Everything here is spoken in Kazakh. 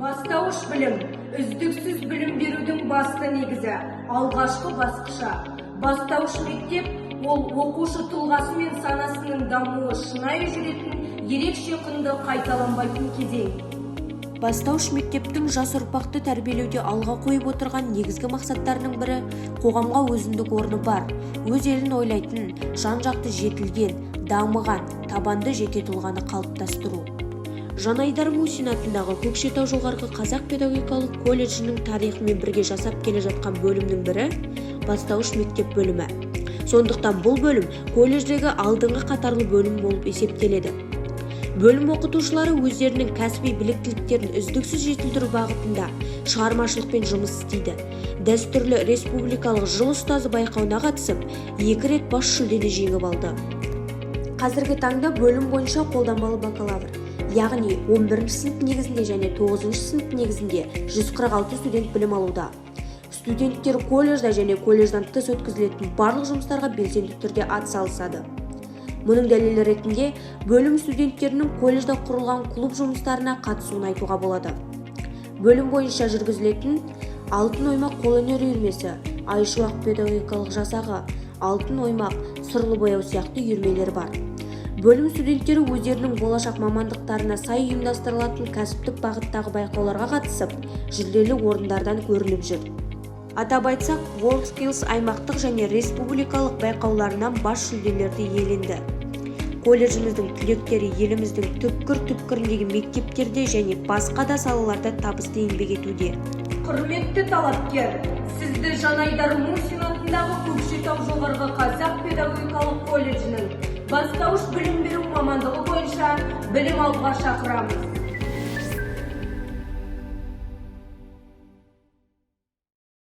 Бастауыш білім – үздіксіз білім берудің басты негізі, алғашқы басқышы. Бастауыш мектеп – ол оқушы тұлғасы мен санасының дамуы шынайы жүретін ерекше құнды, қайталанбайтын кезең. Бастауыш мектептің жас ұрпақты тәрбиелеуде алға қойып отырған негізгі мақсаттарының бірі – қоғамға өзіндік орны бар, өз елін ойлайтын, жан-жақты жетілген, дамыған, табанды жеке тұлғаны қалыптастыру. Жанайдар Мусин атындағы Көкшетау жоғарғы қазақ педагогикалық колледжінің тарихымен бірге жасап келе жатқан бөлімнің бірі – бастауыш мектеп бөлімі. Сондықтан бұл бөлім колледждегі алдыңғы қатарлы бөлім болып есептеледі. Бөлім оқытушылары өздерінің кәсіби біліктіліктерін үздіксіз жетілдіру бағытында шығармашылықпен жұмыс істейді. Дәстүрлі республикалық «Жыл ұстазы» байқауына қатысып, екі рет бас жүлдені жеңіп алды. Қазіргі таңда бөлім бойынша қолданбалы бакалавр, яғни 11 сынып негізінде және 9 сынып негізінде 146 студент білім алуда. Студенттер колледжда және колледждан тыс өткізілетін барлық жұмыстарға белсенді түрде атсалысады. Мұның дәлелі ретінде бөлім студенттерінің колледжда құрылған клуб жұмыстарына қатысуын айтуға болады. Бөлім бойынша жүргізілетін «Алтын оймақ» қолөнер үйірмесі, «Айшуақ» педагогикалық жасағы, «Алтын оймақ» сырлы бояу сияқты үйірмелер бар. Бөлім студенттері өздерінің болашақ мамандықтарына сай ұйымдастырылатын кәсіптік бағыттағы байқауларға қатысып, жүлделі орындардан көрініп жүр. Атап айтсақ, WorldSkills аймақтық және республикалық байқауларынан бас жүлделерді иеленді. Колледжіміздің түлектері еліміздің түкпір-түкпіріндегі мектептерде және басқа да салаларда табысты еңбек етуде. Құрметті талапкер, сізді Жанайдар Мусин атындағы Көкшетау жоғарғы қазақ педагогикалық колледжінің бастауыш білім беру мамандығы бойынша білім алуға шақырамыз.